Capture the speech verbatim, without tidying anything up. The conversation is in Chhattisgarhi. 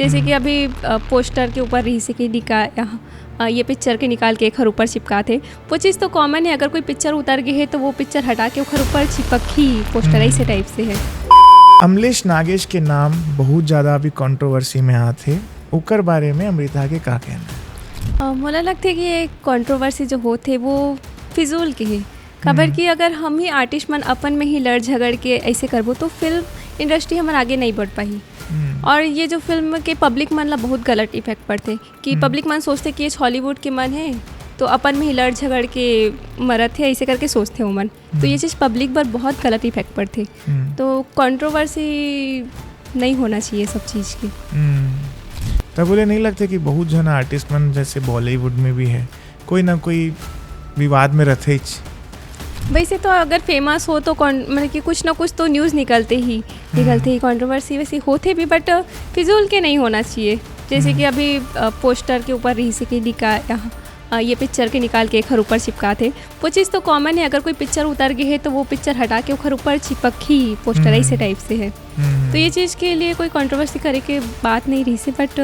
जैसे कि अभी पोस्टर के ऊपर रहिसे कि निका अ, ये पिक्चर के निकाल के एखर ऊपर चिपकाथे। वो चीज़ तो कॉमन है, अगर कोई पिक्चर उतर गे हे तो वो पिक्चर हटा के ओखर ऊपर चिपकही पोस्टर, ऐसे टाइप से है। अमलेश नागेश के नाम बहुत ज़्यादा अभी कंट्रोवर्सी में आथे, ओकर बारे में अमृता के का कहना है? अ, मोला लगथे कि ये कंट्रोवर्सी जो होथे वो फिजूल के हे। काबर कि अगर हम ही आर्टिस्ट मन अपन में ही लड़ झगड़ के ऐसे करबो तो फिल्म इंडस्ट्री हमर आगे नहीं बढ़ पाही। और ये जो फिल्म के पब्लिक मन ला बहुत गलत इफेक्ट पड़थे कि पब्लिक मन सोचथे कि ये हॉलीवुड के मन है तो अपन में ही लड़ झगड़ के मरत है, ऐसे करके सोचथे ओमन। तो ये चीज़ पब्लिक पर बहुत गलत इफेक्ट पड़थे। तो कंट्रोवर्सी नहीं होना चाहिए सब चीज़ की। तब बोले नहीं लगते कि बहुत जन आर्टिस्ट मन जैसे बॉलीवुड में भी है, कोई ना कोई विवाद में रहते ही। वैसे तो अगर फेमस हो तो कौन, मतलब कि कुछ ना कुछ तो न्यूज़ निकलते ही निकलते ही कंट्रोवर्सी वैसे होते भी, बट फिजूल के नहीं होना चाहिए। जैसे कि अभी पोस्टर के ऊपर रहिसे कि निका अ, ये पिक्चर के निकाल के एखर ऊपर चिपकाथे। वो चीज़ तो कॉमन है, अगर कोई पिक्चर उतर गे हे तो वो पिक्चर हटा के ओखर ऊपर चिपकही पोस्टर, ऐसे टाइप से है। तो ये चीज़ के लिए कोई कंट्रोवर्सी करे के बात नहीं रहिसे, बट